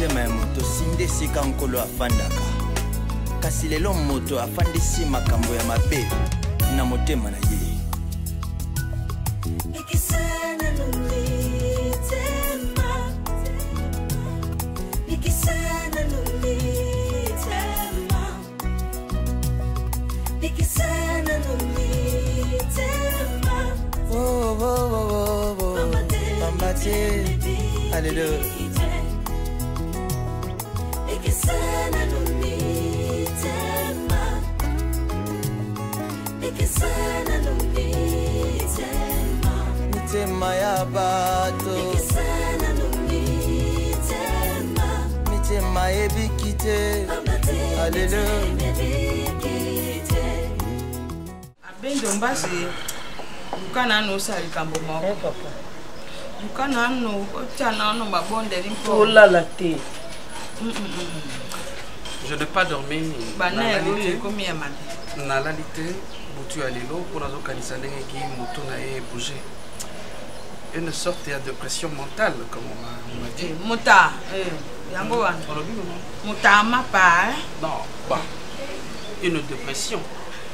Motema ya moto sinde esika Nkolo afandaka, kasi lelo moto afandisi makambo ya mabe na motema na ye. Oh, oh, oh, oh, oh. Pamba te. Alléluia. Mitema ya bato, mitema ebiki te. Alléluia. Abendo mbasi, luka nanu osala likambo moko. Eh, papa. Luka nanu otya nanu mabondeli mpo olala te. Je n'ai pas dormi. Bana ya oyo ekomi ya mabe. Nalali te butu ya lelo mpo nazokanisa ndenge ki moto na ye bouge. Une sorte ya dépression mentale, comme on m'a dit. Eh, mota eh, yango wana. Olobi maman? Mota mapa eh? Non, bah, une dépression.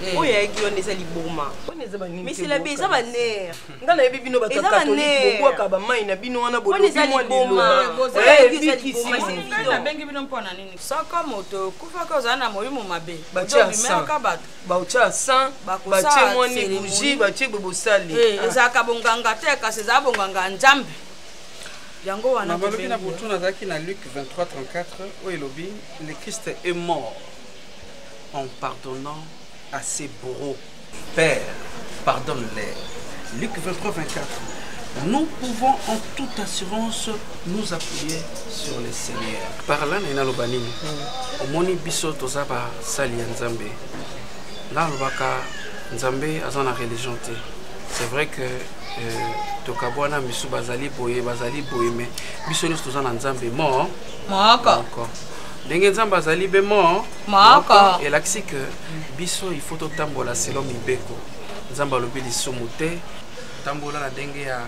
Eh. Oyo ayaki wana eza liboma. Wana eza banini Mais te c'est la boyoka. eza baner. Nga nayebi bino bato ya Eza katolike baner. bobwaka bamai na bino wana Wana bolobi eza mwa liboma. liloba. Boza- Eh, Eza ebikisi. liboma, c'est Ngai évident. nabengi bino mpo na nini? Soko moto okufaka ozala na molimo mabe, Batia obimelaka bato. Baotya 100, Bakosala batie mwani cérémonie. bougie, batie boye bosali. Eh, ezalaka bonganga te, kasi ezala bonganga ya Nzambe. Yango wana Na balobi na tobengi. butu nazalaki na Luc 23 34 oyo elobi: le Christ est mort en pardonnant à ses bourreaux. Père, pardonne-les. Luc 23 24. Nous pouvons en toute assurance nous appuyer sur le Seigneur. Par là, na naloba nini? Omoni biso toza basali ya Nzambe. Nalobaka Nzambe aza na religion te. C'est vrai que tokabwana, misu bazali boye, bazali boye, mais biso nyonso toza na Nzambe mo moko. Moko. Ndenge Nzambe azali be mo moko. Elakisi que biso il faut totambola selon mibeko. Nzambe alobi lisumu te, tambola na ndenge ya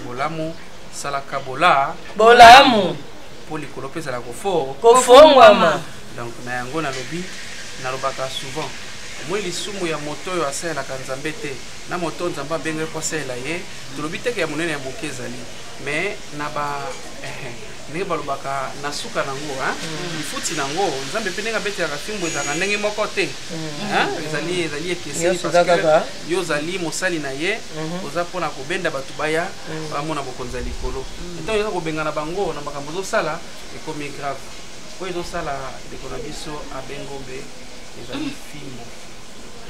bolamu, salaka bola bolamu mpo likolo mpe ezala kofo kofongwama. Donc na yango nalobi, nalobaka souvent, omoi lisumu ya moto oyo asalelaka Nzambe te na moto oyo Nzambe abengaki mpo asalela ye, tolobi teke ya monene ya moke ezali, mais na ba ndenge balobaka na suka nango, lifuti nango, Nzambe mpe ndenge abetelaka fimbo ezalaka ndenge moko te. Hein? Ezali ekeseni. Nyonso parce eza que kaka. yo ozali mosali na ye, oza mpona kobenda bato baya bamona bokonzi ya likolo. Ntango eza kobengana bango na makambo ozosala, ekomi grave. Oyo ezosala ndeko na biso Abengombe ezali fimbo,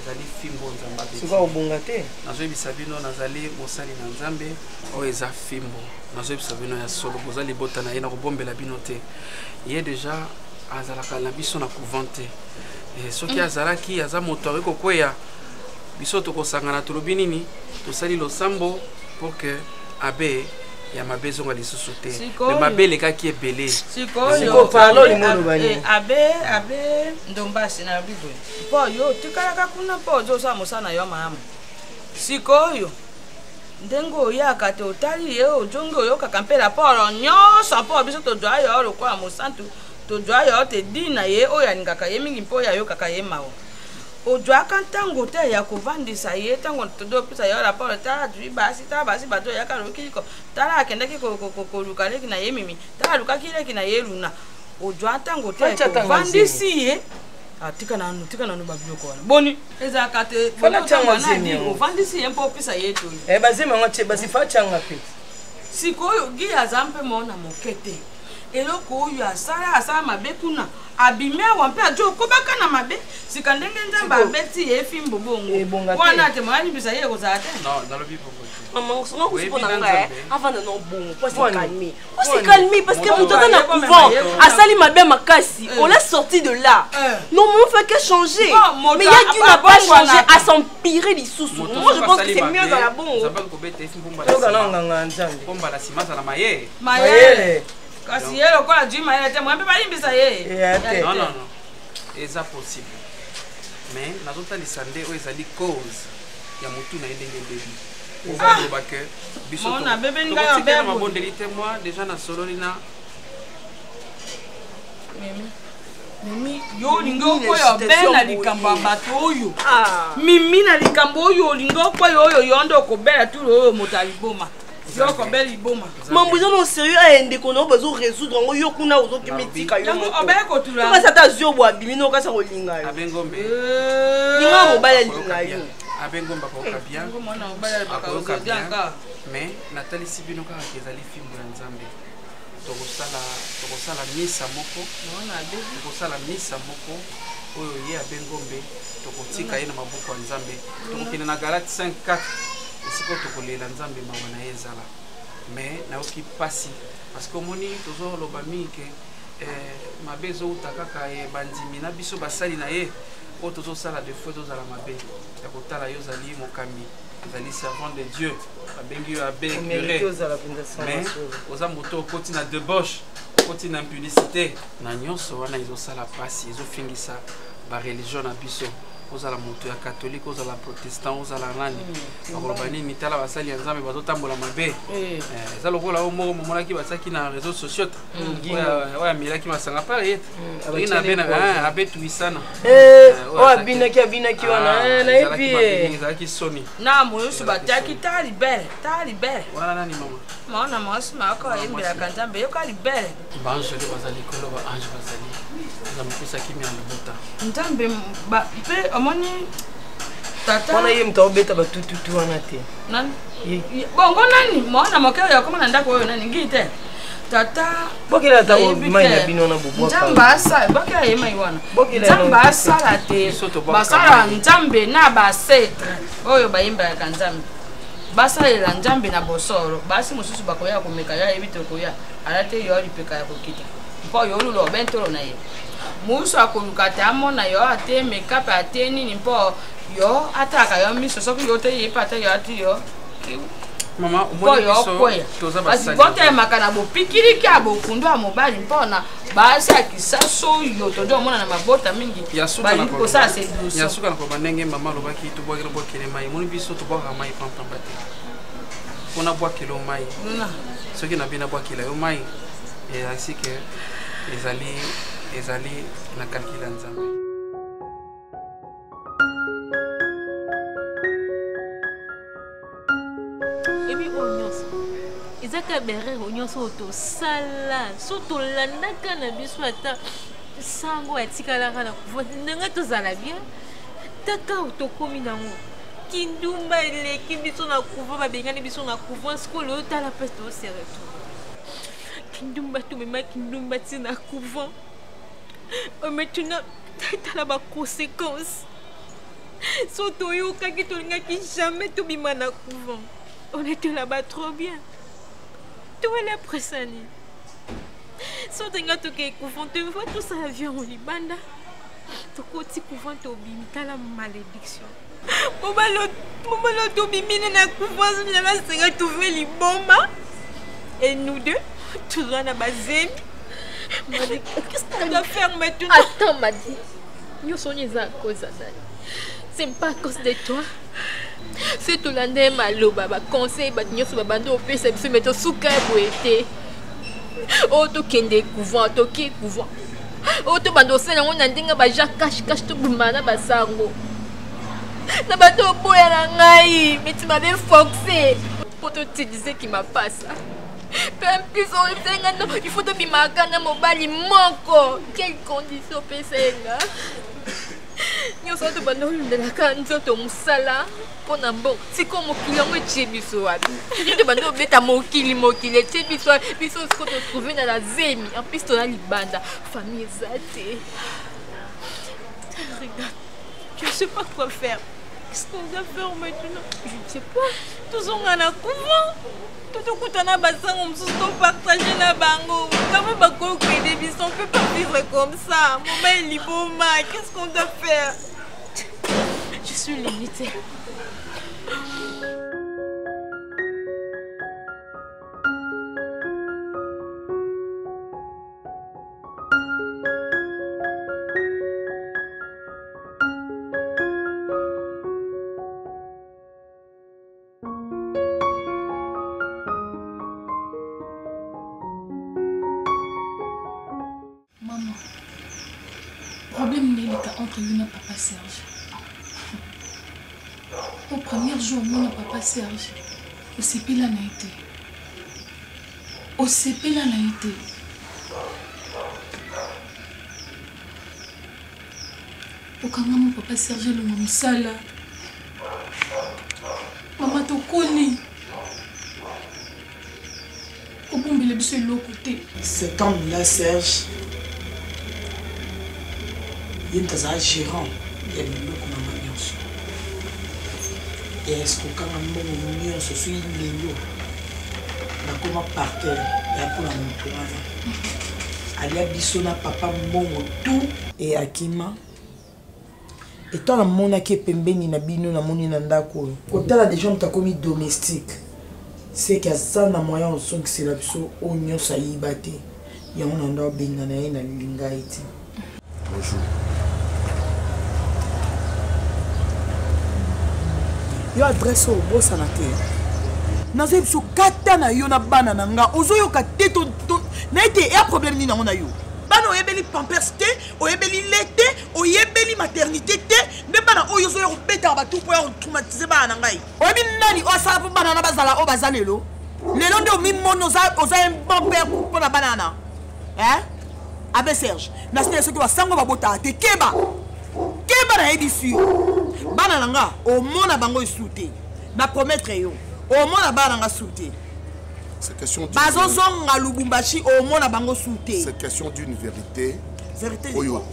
ezali fimbo Nzambe abeti. Sikoyo obonga te. Nazoyebisa bino, nazali mosali na Nzambe. Oyo eza fimbo, nazoyebisa bino ya solo. Boza libota na ye, nakobombela bino te. Ye déjà azalaka na biso na couvent te. Soki azalaki aza moto akoki kokweya, biso tokosangana, tolobi nini? Tosali losambo pour que abe ya mabe ezonga lisusu te. Sikoyo. Me mabe elekaki ebele. Sikoyo. Sikoyo, parole olingi oloba nini? Abe Ndombasi, nalobi boye mpo yo otikalaka kuna mpo ozosala mosala na yo malamu. Sikoyo ndenge oyaka te, otali ye, ozongi, oyokaka mpe raporo nyonso, mpo biso tozwa yo lokola mosantu, tozwa yo te di na ye oyo alingaka ye mingi mpo oyo ayokaka ye mawa. Ozwaka ntango te ya kovandisa ye ntango tozopesa yo raporo: tala azwi basi, tala basi bato oyaka lokiliko, tala akendaki koluka leki na ye Mimi, tala alukaki leki na ye Luna. Ozwa ntango te Fatia tanga. kovandisi ye. Ah, tika nanu, tika nanu babiloko wana. Boni ezalaka te? Fala tianga zemi yango. Ovandisi ye mpo opesa ye toli. Eh, bazemi yango tie basi fa tianga mpe. Sikoyo gi aza mpe mona moke te. Eloko oyo asala, asala mabe kuna, abimi awa mpe ajo okobaka na mabe. Sika ndenge Nzambe Sikoyo- abeti ye fimbo bongo Ebonga te. wana te, moyalimbisa ye ekozala te. Non, nalobi bongo te. Maman, songa Oyebi kusuko na na ngai Nzambe. avanda na bongo po se Pwani. calmer, po se Pwani. calmer, parce que Moto moto aza na aye komema couvent ye kuna. asali mabe makasi. Eh. On l'a sorti de là, Eh. normalement faut que changer. Bon, moto Mais ya qui n'a pas abongwanaka. changé à s'empirer lisusu. Moto Moi, je soki pense que asali c'est mieux mabe, dans la bongo. Nzambe akobeta ye fimbo mbala Toyoka na nsima. nganga ya Nzambe. Mpo mbala nsima azala mayele. Mayele. Mayele. Kasi ye lokola jui mayele te, moya mpe balimbisa ye. Eya te. Non, non, non, eza possible, mais nazotalisa nde oyo ezali cause ya motu na ye ndenge ebebi. Eza koloba ke biso Mona, bebe ngai tokotikela ya bebo. mabondeli te. Moi déjà nasololi na Mimi. Mimi, yo olingi okwea be na likambo ya bato oyo. Ah. Mimi na likambo oyo olingi okwea oyo yo nde okobela tulu oyo moto ya liboma. Yo okobela liboma. Mambo eza no sérieux aye ndeko na yo bazo résoudre yango yo kuna ozokimitika yo. Yango obele kotula. Kasi ata azwi obo abimi no kasi akolinga yo. Abengombe. Linga mobali alinga yo. Abengombe akoyoka bien. Akoyoka bien. Mais natalisi bino kaka ezali fimbo ya Nzambe. Tokosala tokosala misa moko tokosala misa moko oyo ye abe ngombe tokotika ye na maboko ya nzambe tokokende na galate 5 4 esika oyo tokolela nzambe mawa na ye ezala mais nayoki mpasi parce que omoni tozoloba mingi ke eh, mabe ezowuta kaka eh, bandimi na biso basali na ye oyo tozosala de fois ezozala mabe ya kotala yo ozali mokambi ozali servant de dieu babengi yo abe curé mais oza moto okoti na debauche okoti na impudicité na nyonso wana ezosala mpasi ezofingisa bareligion na biso ozala moto ya katholike ozala protestant ozala nani hmm. bakoloba nini tala basali ya nzambe bazotambola mabe eh. Eh, eza lokola oyo moko momonaki batiaki na réseau sociaux hmm. oyo amelaki masanga pare ye hmm. na abe abe tuisana Eh, oyo abinaki abinaki wana ah, eh, nayebi ye ezalaki soni na mosusu batiaki ta libele ta libele wana nani mama maona mwasi mako ayembelaka nzambe yoka libele baangele baza likolo baange bazali nzambe pesa kimia na libota nzambe mpe omoni tata wana ye moto aobeta batututu wana te nani bongo nani mwana moke oyo akoma na ndako oyo nani ngi te tata bokela ata mai na bino wana bobwakanzambe asala bokela ye mai wana nzambe asala te basala nzambe na basetre oyo bayembelaka nzambe basalela nzambe na bosolo basi mosusu bakoya komeka yo ayebi te okoya alati yo lipeka ya kokita mpo yo olula obe ntolo na ye mosusu akoluka te amona yo ate mekape ate nini mpo yo atalaka yo miso soki yo te ye mpe ata yo ati yo mama mpo yo okweya kasi botelemaka na bopikiliki ya bokundu ya mobali mpona basi ya kisasa oyo tozo omona na mabota mingi balingi kosala seduction ya suka na koloba ndenge mama alobaki tobwakela bwakele mai emoni biso tobwakaka mai pampamba te mpo nabwakela yo mai soki na bino nabwakela yo mai ezalisi ke ezali ezali na kalkile ya nzambe. Ebi oyo nyonso eza kaka berere oyo nyonso oyo tosala so tolandaka na biso ata sango atikalaka na kufa ndenge tozala bien taka tokomi nango kindumba eleki biso na kuva babengani biso na kuva sikoyo otala mpasi tose retourne kindumba tomema kindumba ti na couvent maintenant tala baconséquence so toyokaki tolingaki jamais tobima na couvent. On était là-bas trop bien. Toyela presani so tolinga tokei couvent tovoa tosala viango libanda tokoti couvent tobimi tala malédiction mobali oyo tobimi na couvent finalement asenga trouve liboma et nous deux tozwa na bazemi. Qu'est-ce qu'on doit faire maintenant? Attends, Madi. Nyonso wana eza à cause ya nani? C'est pas à cause de toi. Se tolanda ye maloba baconseil bato nyonso babandi opesa biso me tosuka ye boye te. Oyo tokende couvent, toke couvent. Oyo tobanda osala yango na ndenge baja cache cache tobima na basango. Na bato oboya na ngai, mais tu m'avais forcé mpo toutiliser kimapasa. Mpe en plus oyebisaki nga no il faut tobimaka na mobali moko. Quelle condition opesa ye nga? Nyonso wana tobanda olundelaka nzoto mosala mpo na mbongo. Sikoyo mokili yango etie biso wapi? Nde tobanda obeta mokili, mokili etie biso wapi? Biso sikoyo totrouve na la zemi, en plus toza libanda, famille eza te. Regarde, je sais pas quoi faire. Qu'est-ce qu'on doit faire maintenant? Je ne sais pas. Tozonga na couvent to tokutana basango mosusu topartage na bango kama bakoki koyede biso. On peut pas vivre comme ça. Mobali liboma, qu'est-ce qu'on doit faire? Je suis limitée. Mama. entre yo na papa Serge. Au premier jour omona papa Serge, osepela na ye te. Osepela na ye te. Okangama papa Serge alonga mosala. Mama tokoli. Kobombela biso eloko te. Cet homme là Serge ye moto azala gérant ya biloko na nga nyonso eskokanga mbongo nyonso soki lelo nakoma par terre ya mpona moto wana alia biso na papa mbongo tout e akima etant namonaki pembeni na bino namoni na ndako oyo kotala deja moto akomi domestique seke aza na moyen ozongisela biso oyo nyonso ayiba te yango na ndo abengana ye na linga ye te. Bonjour. Yo adresse oyo obosana te. Nazoyebi biso kata na yo na bana na nga ozoyoka te na ye te eya problème nini yango na yo bana oyebeli pampers te oyebeli le te oyebeli maternité te nde bana oyo ozoya kobetaka batu mpo ya kotraumatise bana na ngai oyebi nani oyo asala mpo bana wana bazala oyo baza lelo lelo nde omimoni oza un bon père mpo na bana wana eh? abe serge nasina soki basango babotaka te keba keba nayebisi yo bana na nga omona bango esu te na promettre yo omona bana na nga su te bazozonga lubumbashi omona bango su te c'est question d'une vérité vérité oyo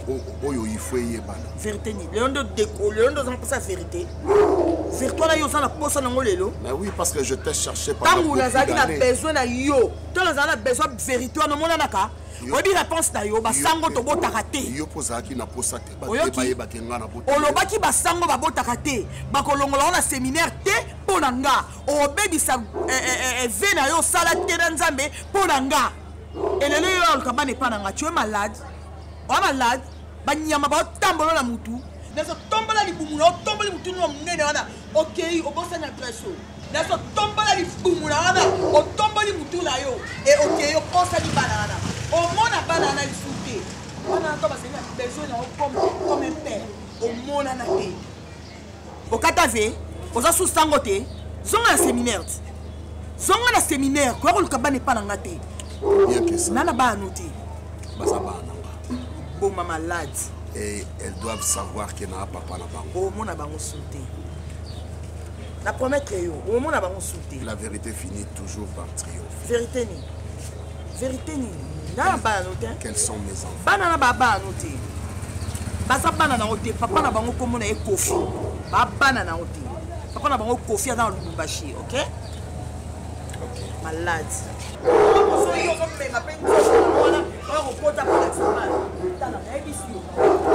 oyo il faut eyebana vérité nini lelo nde odeko lelo nde oza na mposa ya vérité vérité wana yo oza na mposa nango lelo mais oui parce que je t'ai cherché ntango nazalaki na besoin na yo to nazala na besoin vérité wana omonanaka oyebi réponse na yo basango tobotaka te yo mpo ozalaki na posa te oyoki bayebaki nga na bota olobaki basango babotaka te bakolongola ngo na séminaire te mpo na nga obebisa eh, eh, eh, ve na yo osala te na nzambe mpo na nga elelo yo aluka bana epa na nga tu es malade oa malade banyama baotambola na mutu nazotombola libumu na otomboli mutu nwa monene wana okei obosani adresse oyo nazotombola libumu na wana otomboli mutu na yo e okei obosani bana wana omona bana wana lisusu te bana wana to bazali na besoin na yo comme un père omonana te okata ve oza su sango te zonga na séminaire ti zonga na séminaire koya koluka bana epa na nga te na na bana no te baza bana na nga boma malade et elles doivent savoir que na papa na bango omona bango su te na promettre yo omona bango su te la vérité finit toujours par triompher vérité nini vérité nini na na bana no te quels sont mes enfants bana na babana no te baza bana na yo te papa na bango komona ye kofi babana na yo te papa na bango kofi aza na lubumbashi ok malade soki ozomema mpe nzoto wana oya kokota kolakisa bana tala nayebisi yo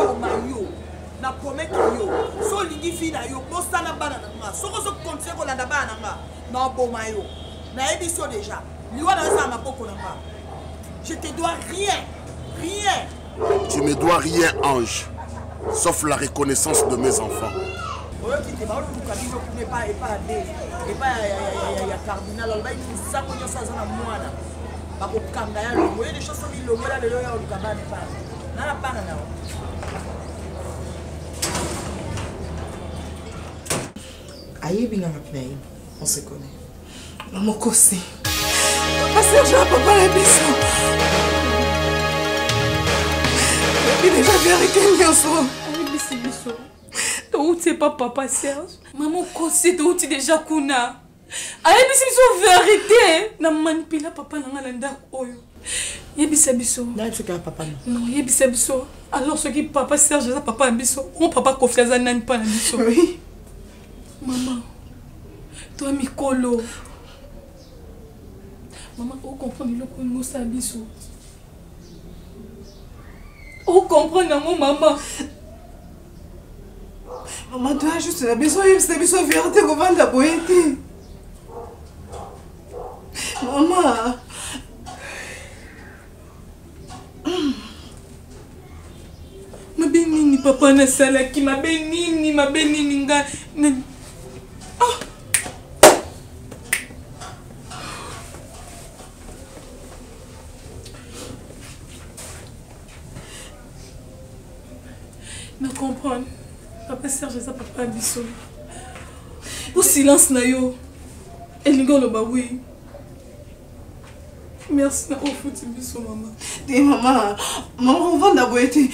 toma yo na promettre yo so olingi vi na yo bosana bana na nga soki ozokontinue kolanda bana na nga na oboma yo nayebisi yo déjà liwa na yo ezala maboko na nga je te dois rien rien tu me dois rien ange sauf la reconnaissance de mes enfants oyoki te baoluka bino kuna epa epa ya be epa ya cardinal alobaki sango nyonso aza na mwana bakokanga ya longo ye deja soki longola lelo ya oluka bana epa na na bana na yo ayebi nga ngapi nayebi on se connaît Maman Kosi. Papa Serge, papa na biso. Nayebi deja verité nyonso. Ayebisi biso. Touti epa papa Serge. Maman Kosi, touti deja kuna. Ayebisi biso verité. Na manipula papa na nga na ndako oyo. Yebisa biso. Nayebisaka papa na. Non, yebisa biso. Alors soki papa Serge aza papa na biso, o papa Kofi aza nani mpa na biso? Oui. Maman, toi mikolo. Maman, o comprendre eloko oyo osala biso. O comprendre yango maman. Maman, toi juste na biso oyebisa biso verité kovanda boye te. Maman. Mabe nini papa nasalaki mabe nini mabe nini nga ah! Na comprendre. Papa Serge aza papa ya biso. Po silence na yo elingi oloba oui. Merci na ofuti biso mama. Te mama, mama ovanda boye te.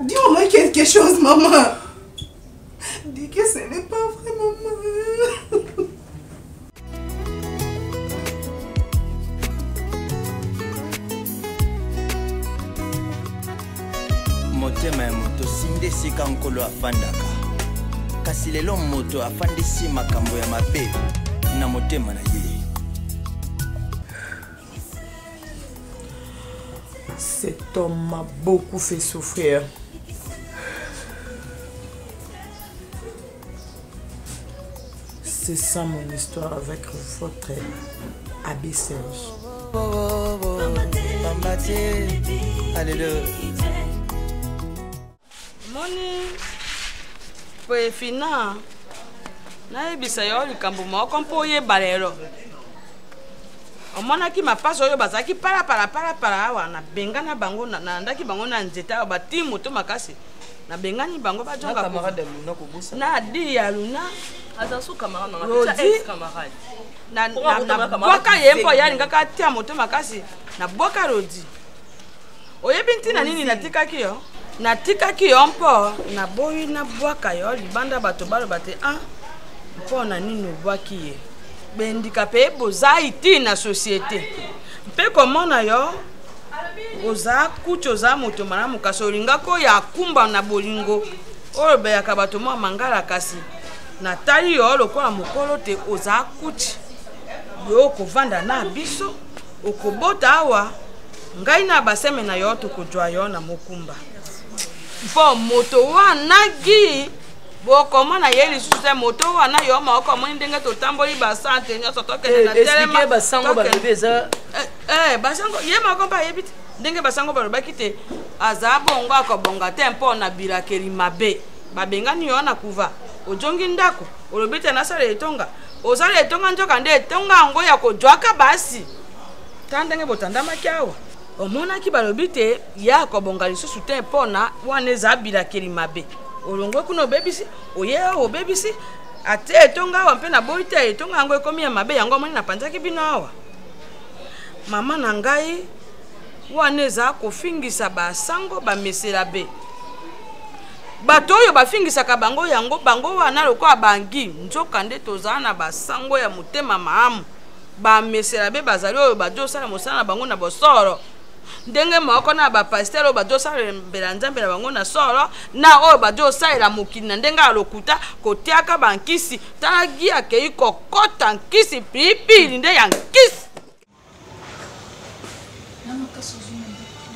Dis au moins quelque chose maman. Dis que ce n'est pas vrai maman. Motema ya moto sinde esika nkolo afandaka, kasi lelo moto afandisi makambo ya mabe na motema na ye. Cet homme m'a beaucoup fait souffrir. C'est ça mon histoire avec votre abbé Serge. Moni poefina nayebisa yo likambo moko mpo oyeba lelo omonaki mapasi oyo bazalaki palapala palapala awa nabengana bango nalandaki bango na nzete awa batii moto makasi nabengani bango bajonga na di ya luna nabwaka ye mpo ye alingaka atia moto makasi nabwaka rodi oyebi ntina nini natikaki yo natikaki yo mpo naboyi nabwaka yo libanda bato baloba te a ah, mpo na nini obwaki ye bendika mpe bozai ti na societe mpe komona yo oza kuti oza moto malamu kasi olingaki oyo akumba na bolingo oyo beyaka bato mwa mangala kasi natali yo lokola mokolo te oza kuti yo okovanda na biso okobota awa ngai na baseme na yo tokozwa yo na mokumba mpo moto wana gi bokomona ye lisusu te moto wana yo moko omoni ndenge totamboli basante nyonso tokende na eh, telema basango balobi eza eh, eh, basango ye moko mpe ayebi te ndenge basango balobaki te aza bongo akobonga te mpo na bilakeli mabe babengani yo na kuva ojongi ndako olobi te nasala etonga osala etonga nzoka nde etonga yango ya kozwaka basi ta ndenge botandamaki awa omonaki balobi te ye akobonga lisusu te mpo na wana eza bilakeli mabe olongwe kuna obebisi oye awa obebisi ate etonga awa mpe naboyi te etonga yango ekomi ya mabe yango omoni napanzaki bino awa mama na ngai wana eza kofingisa basango bamesela be bato oyo bafingisaka bango yango bango wana lokola bangi nzoka nde tozala na basango ya motema maamu bamesela be bazali oyo bazosala mosala na bango na bosolo ndenge moko na bapastere oyo bazosalembela nzambe na bango na solo na oyo bazosalela mokili na ndenge ya lokuta kotiaka bankisi tala gi akei kokota nkisi pilipili nde ya nkisi na makasi ozwi na ndeko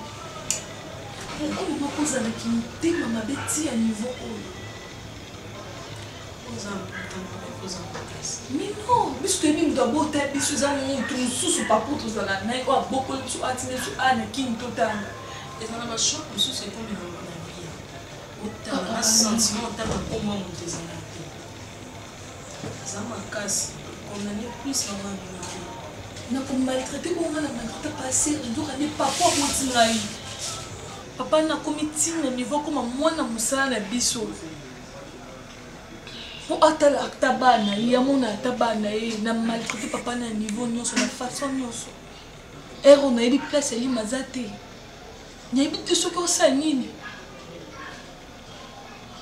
pourkui mama kozalaki motema mabe ti ya niveau oyo mais non biso toyebi moto abota biso eza moto mosusu papo tozala na ye oyo abokoli biso atina biso a na kini totanga eza na bashok mosusu ekomi na vie otala na sentiment otala nkombo ya moto ezala te aza makasi condamne plus mama ya bino te nakomaltraite oyo nga na maltraite pa serge nzoka nde papa aboti ngai papa nakomi ntina niveau akoma mwana mosala na biso mpo atala ata bana ye amona ata bana ye na maltraite papa na niveau nyonso na façon nyonso ere oyo nayebi place elima aza te nayebi te soki osala nini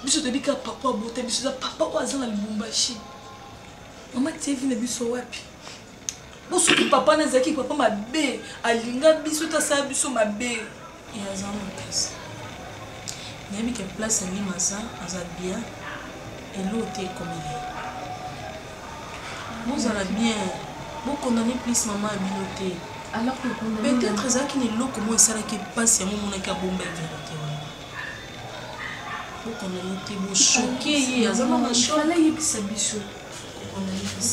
biso toyebi kaka papa abota biso eza papa oyo aza na lubumbashi mama tv na biso wapi bo soki papa na azalaki papa mabe alinga biso te asala biso mabe ye aza makasi nayebi ke place alima aza aza bien eloo te ekomeli ye bozala bien bokondane plus mama ya bino te peut-être ezalaki na eloko moko esalaki mpasi yango omonaki abomba ye verité wana bokondane te bochoke ye aza na na choc ayebisa biso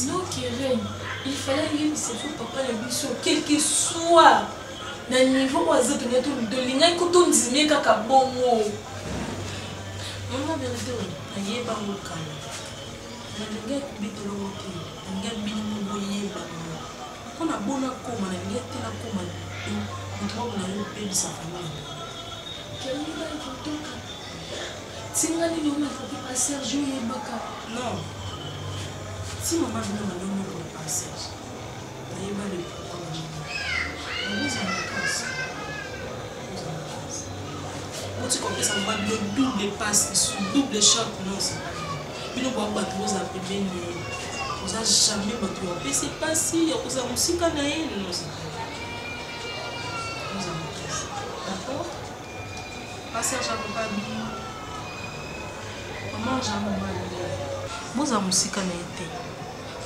Non, Keren, il fallait yebisa biso papa na biso quel que soit na niveau oyo aza tolingai tolingaki ko tondime kaka bongo mama verité oyo nayeba ngo kala nalingaki kobetela ngo te nalingaki bino mpo boyeba ngo mpo na bona koma nalingaki te nakoma moto moko na yo obebisa famille na ngai. Tinga nini omaltraite pa Serge oyebaka. Non. Si mama bino bando nyokola pa Serge. Nayeba le pourquoi bando. Ozala makasi. Ozala makasi. Oti kopesa mama bino double passe, double choc, non c'est pas bien. Bino bwa bato bozala pembeni na ye. Oza jamais bato ya opesi pasi ya kozala mosika na ye, non c'est pas bien. Ozala makasi. D'accord? Pa Serge papa bino. Maman Jean maman bino. Bozala mosika na ye te.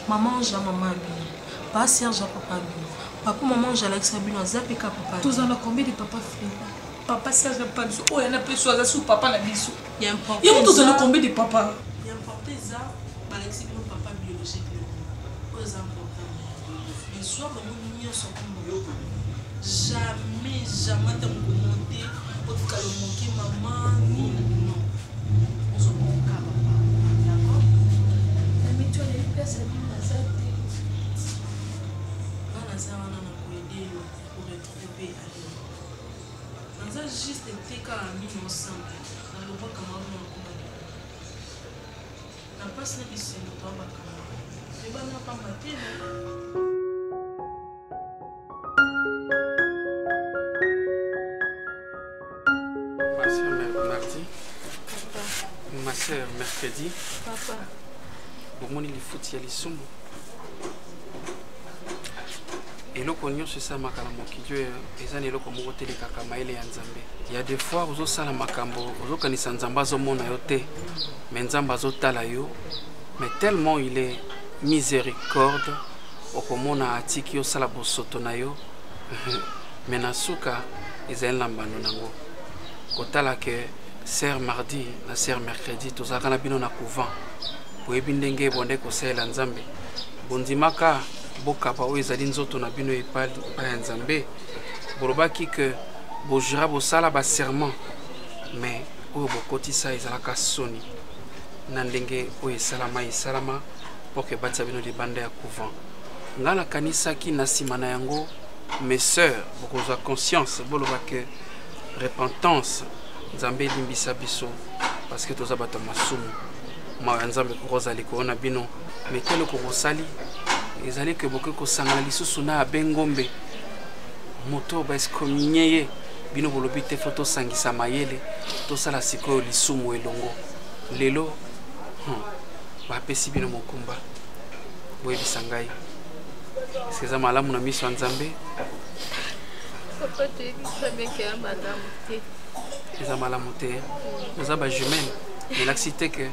Maman Jean maman bino. Pa Serge papa bino. Papa maman Jean alakisa bino aza pe ka papa. Tozala combien de papa frère? Papa Serge papa biso oyo ana pe so aza sous papa na biso. Ye moto ozala combien de papa? Ya important eza balakisi bino papa biologique na bino. Oyo eza important. Mais soit bango nyonso kombo jamais jamais ata mokolo te otikala omoke mama nini non ozokoka papa d'accord na mitu aleli place ya bino naza te nga naza wana na koede yo oretrouve ale naza juste te kaka mino ensemble nalobaka mama nakoma na mpasi na bisengo toabakama ebana pamba te no. Ma soeur mardi. Ma soeur mercredi. Papa. Bomoni lifuti ya lisumu. Eloko nyonso esalamaka na mokili oyo eza na eloko moko te elekaka mayele ya Nzambe. Ya des fois ozosala makambo ozokanisa Nzambe azomona yo te, mais Nzambe azotala yo, mais tellement il est miséricorde okomona atiki yo osala bosoto na yo mais na suka ezali na mbano nango kotala ke ser mardi na ser mercredi tozalaka na bino na couvent boyebi ndenge bonde kosalela nzambe bondimaka bokaba oyo ezali nzoto na bino epai ya nzambe bolobaki ke bojura bosala baserment mais oyo bokotisa ezalaka soni na ndenge oyo esalama esalama mpo ke batia bino libanda ya couvent ngai nakanisaki na nsima na yango mes sœurs bokozwa conscience boloba ke repentance nzambe elimbisa biso parce que toza bato ya masumu mawa ya nzambe kokozala likolo na bino mais te eloko bosali ezali ke bokoki kosangana lisusu na abe ngombe moto oyo baescominie ye bino bolobi te fo tosangisa mayele tosala sikoyo lisumu elongo lelo hmm, bapesi bino mokumba boyebisa ngai eske eza malamu na miso ya nzambe papa toyebi nzambe ya malamu te eza malamu te oza bajumelle elakisi te ke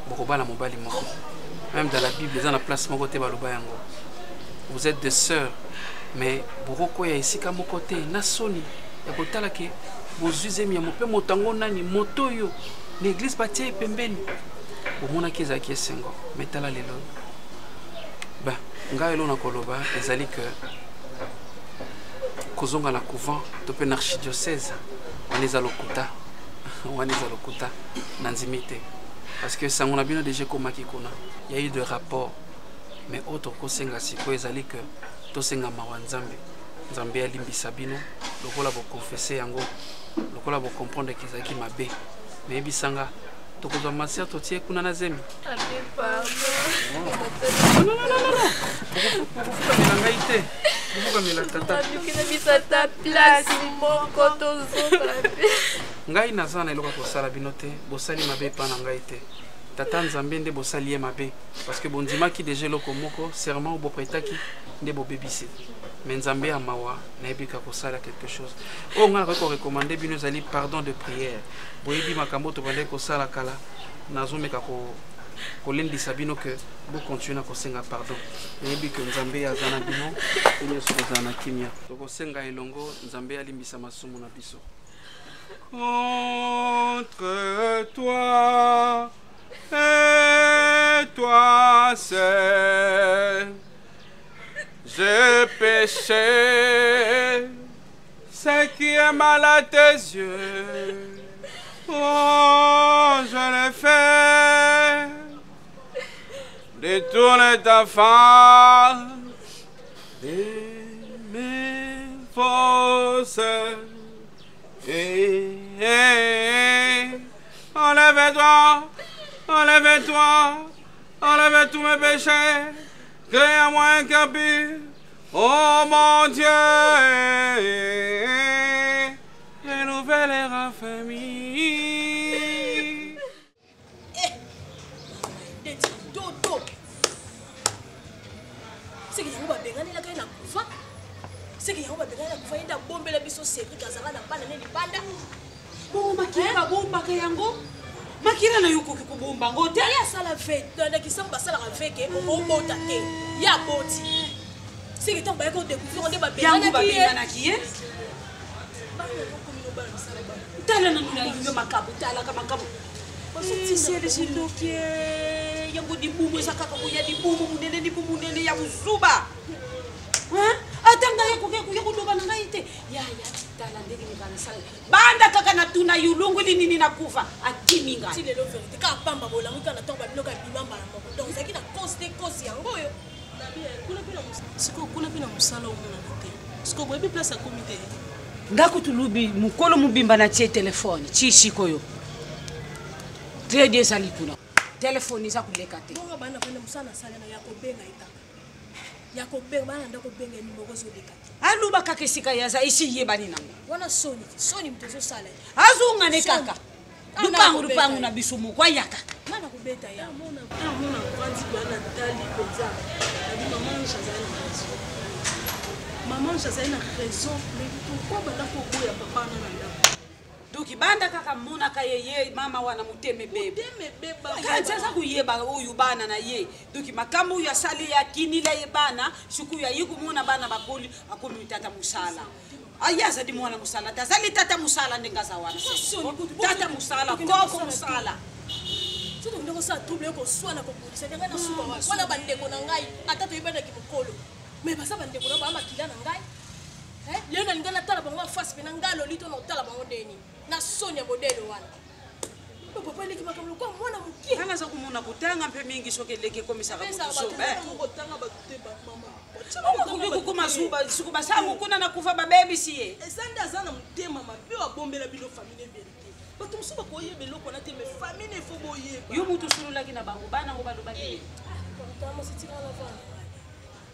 bokobala mobali moko même dans la bible eza na place moko te baloba yango vous êtes des sœurs mais bokokwea esika moko te na soni ya kotala ke bozwi zemi ya mope moto yango nani moto oyo na eglise batie ye pembeni bomonaki ezalaki esengo me tala lelo ba ngai elo na koloba ezali ke kozonga na couvent to mpe na archidiocèse wana eza lokuta wana eza lokuta nandimi te parce que sango na bino deja ekomaki kuna ya eu de rapport mais oyo tokosenga sikoyo ezali ke tosenga mawa nzambe nzambe alimbisa bino lokola bokonfese yango lokola bocomprendre ke ezalaki mabe nayebisanga tokozwa masere totie kuna na zemi bokofukamela ngai te bokofukamela tata ngai naza na eloko ya kosala bino te bosali mabe epa na ngai te tata nzambe nde bosali ye mabe parce que bondimaki deja eloko moko serment bopretaki nde bobebisi mais nzambe ya mawa nayebi ka kosala quelque chose oyo ngai nakoki korecommande bino ezali pardon de prière boyebi makambo tobandaki kosala kala nazomeka kolendisa bino ke bokontinue na kosenga pardon nayebi ke nzambe aza na bino mpe nyonso kozala na kimia tokosenga elongo nzambe alimbisa masumu na biso contre toi et toi seul j'ai péché ce qui est mal à tes yeux oh je l'ai fait détourne ta face de mes fausses et, et, et enlève-toi. Enlève-toi, enlève tous mes péchés, crée à moi un cœur pur. Oh mon Dieu, renouvelle et raffermis. Neti dodo seke yango babenganelaka ye na kufa seke yango babenganela kufa ye nde abombela biso cédrik azalaka na bana ne libanda bongo makila babombaka yango makila na yo okoki kobomba yango te ye asala ve na kisango basalaka veke obota te ye aboti seke ntango bayaki kodécouvrir nde babenganaki ye tala nanu na yo makambo talaka makambo serge ndoki yango libumu eza kaka koya libumu monene libumu monene ya buzuba ata ngai ekoki koya koloba na ngai te yaya tala ndenge mokana sala banda kaka na tuna yulunguli nini nakufa akimi ngai ti lelo verité kaka pamba bolamu kaka na ntongo babino kaka bima mbala moko donc ezalaki na cause te cause yango oyo sikoyo kuna mpe na mosala omonana te sikoyo boyebi place akomi te nga kutu lubi mokolo mobimba natie telefone ti sikoyo kredi ezali kuna telefone eza koleka te bongo bana bana mosala nasala na ya kobenga ye kaka ya kobenga bana nda kobenga ye nimero ezoleka te aluba kaka esika ye aza esi yebani nango wana soni soni moto ezosala ye azongane kaka lupangu lupangu na biso moko ayaka nga nakobeta ya mona vandi bana tali mpenza abi mama ange azali na raison mama ange azali na raison mais pourquoi banda koboya papa wana na ndako donc banda kaka monaka ye ye mama wana motema ebeba kanti aza koyeba oyo bana na ye donc makambo oyo asali ye akinila ye bana sikoyo aye komona bana bakoli akomi tata mosala aye azali mwana mosala te azali tata mosala ndenge aza wana tata mosala koko mosala soki tokende kosala trouble yo koswana kobundisa te ngai nasuka wapi wana bandeko na ngai ata toyebanaki mokolo mais baza bandeko na baa makila na ngai lelo nalinga natala bango afasi mpe na ngai loli to na otala bango ndeni na soni ya modele wana papa eleki makambo lokola mwana mokie nga naza komona kotanga mpe mingi soki eleki ekomisaka motusobaokoki kokoma zuba suku basango kuna na kufa babebisi ye eza nde aza na motema mabe oyo abombela bino famille verité bato mosusu bakoyeba eloko wana te mais famille efo boyeba yo moto osololaki na bango bana yango balobaki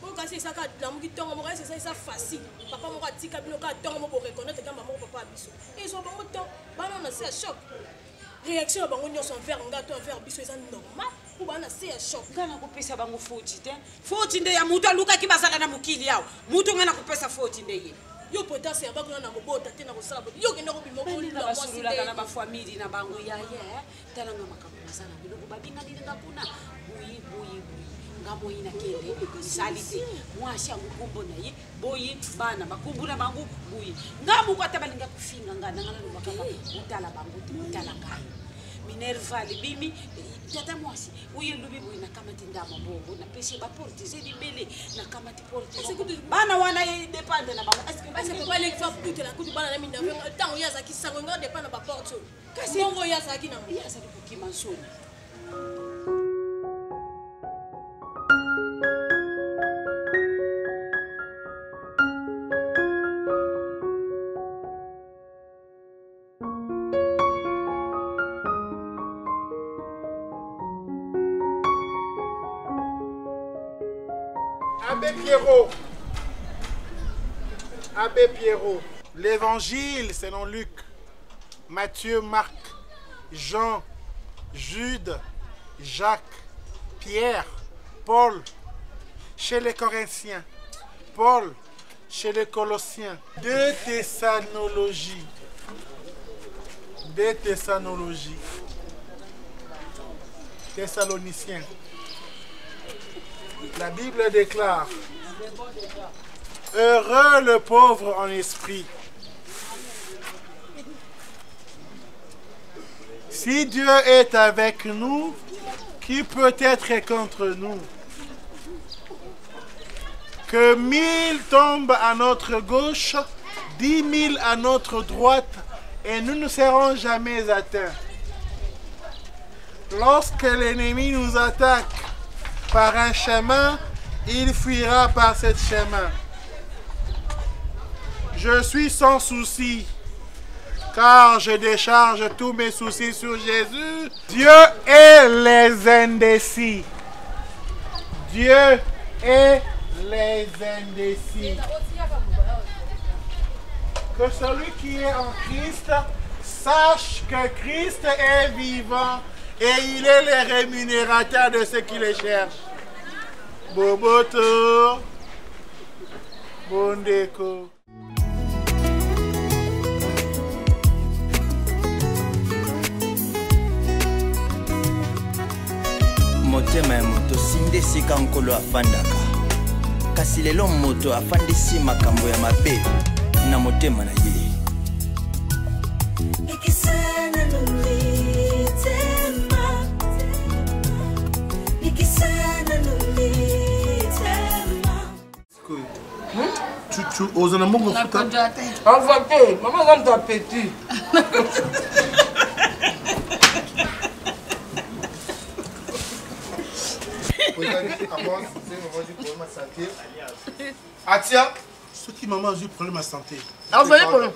oyo kasi esaka lamuki ntongo moko esi eza facile papa moko atika bino kaka ntongo moko boreconnaitre kamba moko papa ya biso ezwa bango temps bana na se ya choc réaction ya bango nyonso envers nga to envers biso eza normal mpo bana na se ya choc nga nakopesa bango foti te foti nde ya moto alukaki bazala na mokili awa moto nga nakopesa foti nde ye yo potase ya bakona na kobota te na kosala bote yo okenda kobima na bafamili na bango yaye talanga makambo naza na biloko babinganeli nga kuna boye boye boye nga boyi nakende ezali te mwasi yango nkombo na ye boyi bana bakombo na bango boye nga moko ata balinga kofinga nga nanga naloba kaka botala bango te botala ngai minerval ebimi tata mwasi oyo elobi boye nakamati ndambo bongo napesi ye baporte eza libele nakamati porte bana wana dependre na bango kutu bana na minerval ntango ye azalaki sango nga dependre na baporte oyo kasi bongo ye azalaki nango ye azali kokima nsoni Abbé Pierrot. Abbé Pierrot. L'évangile selon Luc. Matthieu, Marc, Jean, Jude, Jacques, Pierre, Paul, chez les Corinthiens, Paul, chez les Colossiens. Deux Thessanologies. Deux Thessanologies. Thessaloniciens. La Bible déclare Heureux le pauvre en esprit. Si Dieu est avec nous, qui peut être contre nous Que mille tombent à notre gauche, dix mille à notre droite, et nous ne serons jamais atteints. Lorsque l'ennemi nous attaque par un chemin, il fuira par ce chemin. Je suis sans souci. Car je décharge tous mes soucis sur Jésus. Dieu est les indécis. Dieu est les indécis. Que celui qui est en Christ sache que Christ est vivant et il est le rémunérateur de ceux qui le cherchent. Boboto, Bondeko. Motema ya moto sinde esika nkolo afandaka, kasi lelo moto afandisi makambo ya mabe na motema na ye. Chuchu, oza na mbongo futa? Aza te, mama aza moto apeti. Atia, soki mama azwi problème ya santé. Azali problème.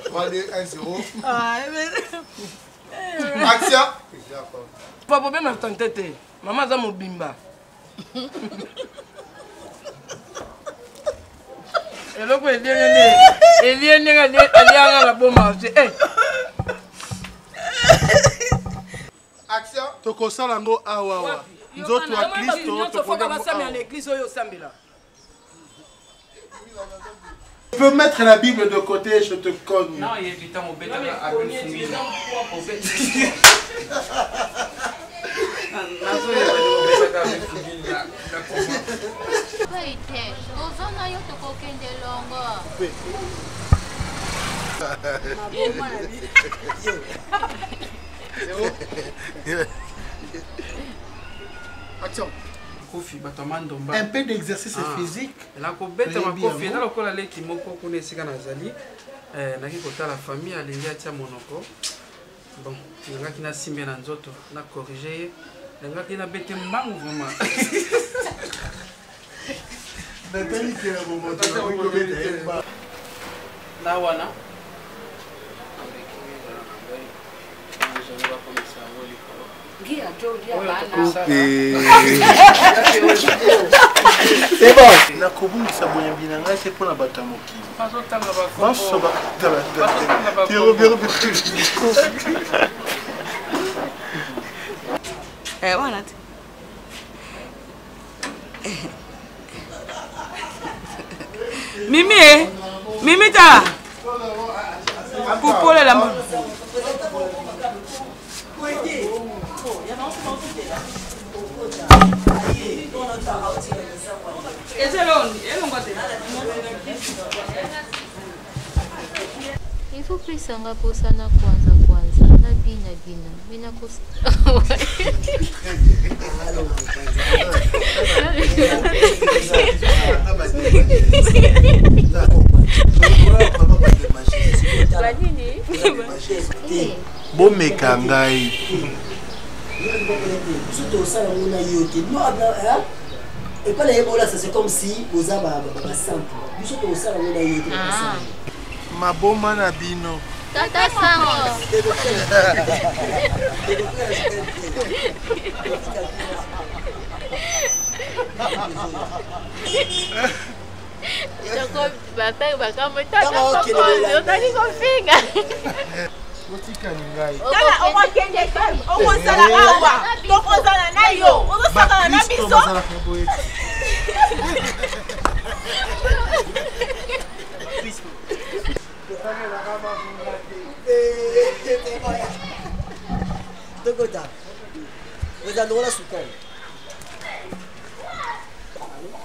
3, 2, 1, 0. Atia. Pa problème ya santé te. Mama aza mobimba. Eloko elienge nde elie ndenge alianga na bon marché. Eh. Action. Tokosala yango awawa. Nzoto ya Kristo tokoka basambela na église oyo osambela. Tu peux mettre la Bible de côté, je te cogne. Non, il est du temps au bête à Pai te, toza na yo tokokende longo. Action. Kofi bato ya mandomba. Un peu d'exercice physique. Nakobeta makofi eza lokola leki moko kuna esika nazali, naki kotala famille alingi atia monoko. Bon, nangaki nasimbe na nzoto na corrige ye, nangaki nabete mbangu vraiment. Natali ke na bomoto nakobeta ye mbangu. Na wana C'est bon. Nakobungisa boyambi na ngai te mpo na bato ya mokili. Banso Wana te. Mimi e, Mimi ta. Pupolela mbo. Il faut pesanga mposa na kwanza kwanza na bina bina me nakos banini Bomeka ngai. Biso tosala yango na yo te. Epai na ye bolasa, c'est comme si boza basimple. Biso tosala yango na yo te. Maboma na bino. Tata sango. Ozali kofinga. Otikali ngai. Tala, okokende te, okozala awa, tokozala na yo, ozosakana na biso. Bazalaka boye. Tokota oza longola sukali.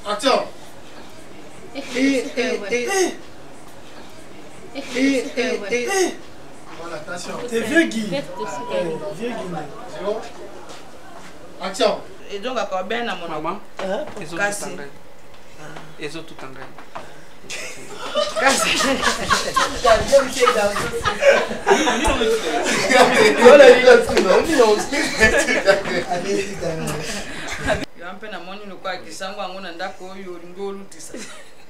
Action. Voilà, attention. T'es vieux Guy. Vieux Guy. Zéro. Action. Ezongaka obe na monoko. Kasi ezotuta ngai. Yo mpe namoni lokola kisango yango na ndako oyo olingi olutisa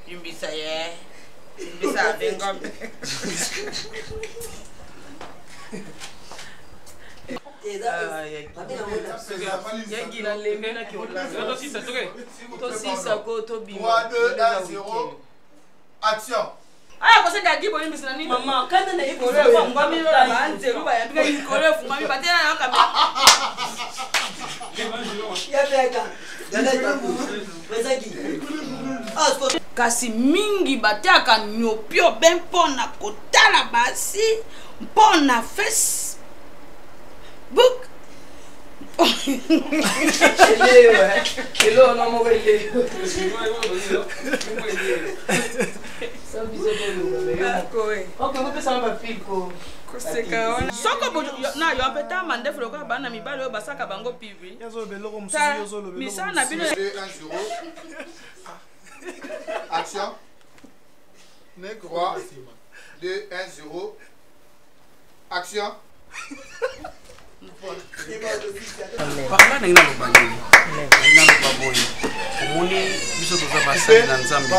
limbisa ye. Bisa bengombe. Tosisa ko tobima. 3, 2, 1, 0. Action. Aya kosenga gi bolimbisi na nini? Mama, kanda na ye likolo efungwami lola banzelu bayambika likolo efungwami batela na yoka. Kasi mingi batiaka nyopio be mpo na kotala basi mpo na facebook. Eloo moko eleyo. Soko na yo mpe ta mandefu lokola bana mibali oyo basaka bango pivi misala na bino. Action. 3, 2, 1, 0. Action. Papa, ndenge naloba nini, ndenge naloba boye, omoni biso toza basali na Nzambe.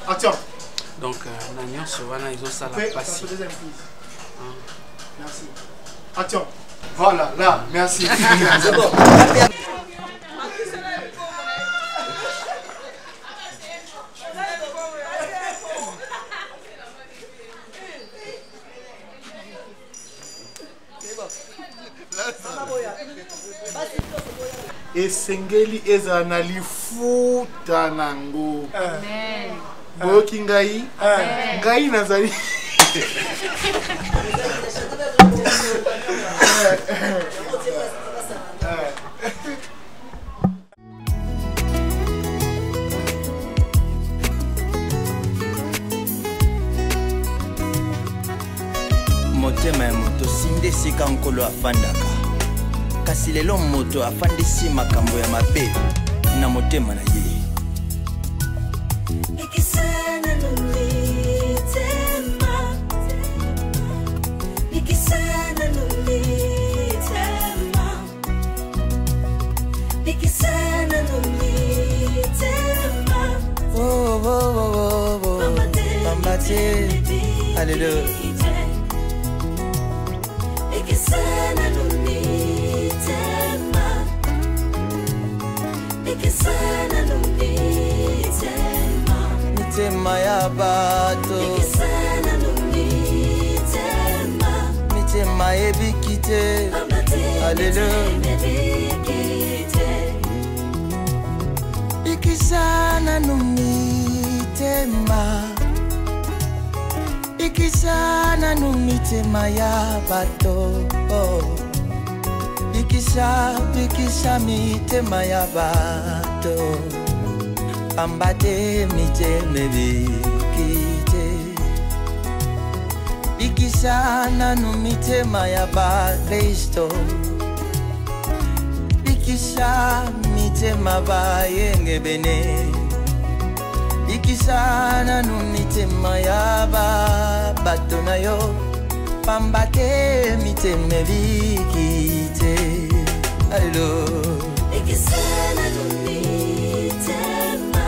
Action. Donc na nyonso wana ezosala mpasi. Merci. Action. Voilà, là, merci. C'est bon. Esengeli ezala na lifuta nango. Boyoki ngai? Ngai nazali. Motema ya moto sinde esika Nkolo afandaka, kasi lelo moto afandisi makambo ya mabe na motema na ye. Ikisana no mitema, ikisana no mitema, ikisana no mitema. Oh, oh, oh, oh, oh. Pamba te. Alléluia. Ikisana no mitema, ikisana no mitema, mitema ya bato, ikisana no mitema, mitema ebiki te. Alléluia. Bikisa nanu mitema, bikisa nanu mitema ya bato. Bikisa, bikisa mitema ya bato, pamba te mitema ebiki te. Bikisa nanu mitema ya bakristo, bikisa mitema bayengebene, bikisa nanu mitema ya bato na yo, pamba te mitema ebiki te. Aleluya. Ikisana no mitema,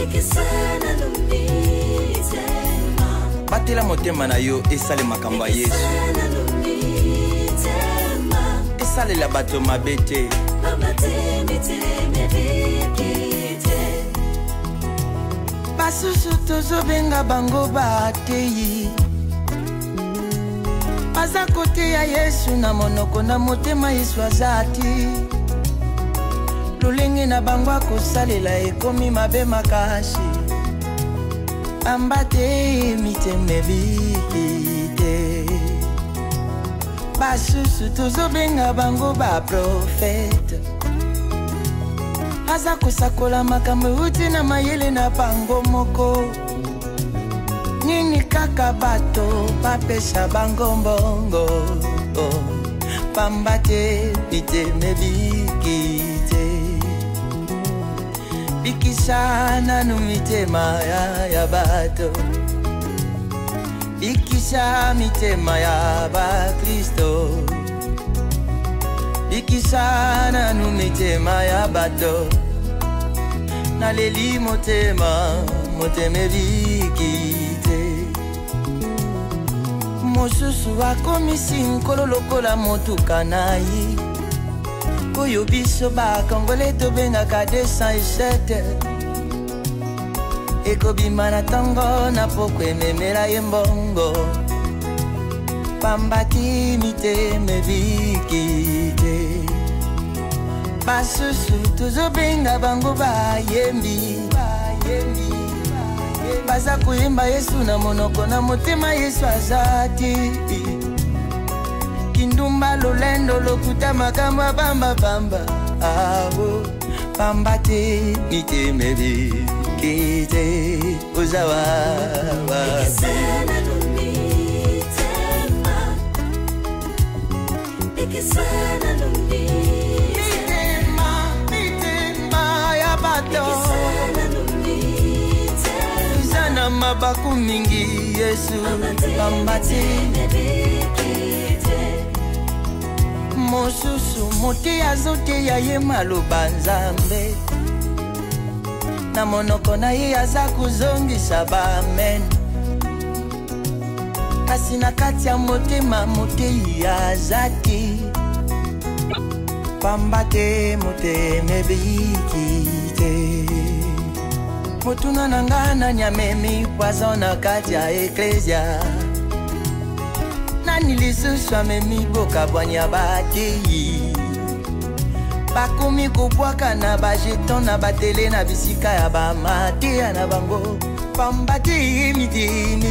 ikisana no mitema, Batela motema na yo esale makambo ya Yesu. Ikisana no mitema, Esalela bato mabe te. Pamba te mitema ebiki te. Basusu tozobenga bango bateyi, baza koteya Yesu na monoko, na motema Yesu aza ti. Lolenge na bango akosalela ekomi mabe makasi, pamba te mitema ebiki te. Basusu tozobenga bango baprofete, aza kosakola makambo euti na mayele na bango moko. Nini kaka bato bapesa bango mbongo, pamba te mitema ebiki te. Bikisa nanu mitema ya bato, bikisa mitema ya bakristo, Bikisa nanu mitema ya bato. Naleli motema, motema ebiki te. Mosusu akomisi nkolo lokola motuka na ye oyo biso bakongole tobengaka 207 ekobima na ntongo na poko ememela ye mbongo pamba ti mitema ebiki te. Basusu tozobenga bango bayembi, baza koyemba Yesu na monoko na motema Yesu aza te. Kindumba, lolendo, lokuta, makambo ya bambabamba, awo pamba te mitema ebiki te. Oza wawa mitema, mitema ya bato eza na mabaku mingi Yesu pamba te. Mosusu mote azoteya ye maloba Nzambe na monoko na ye aza kozongisa baamen, kasi na kati ya motema motei aza te pamba te motema ebiki te. Motuna na nga nani amemi poison na kati ya eklesia? Nani lisusu amemi bokabwani ya batei? Bakomi kobwaka na bajeton na batele na bisika ya bamateya na bango pamba te mitema.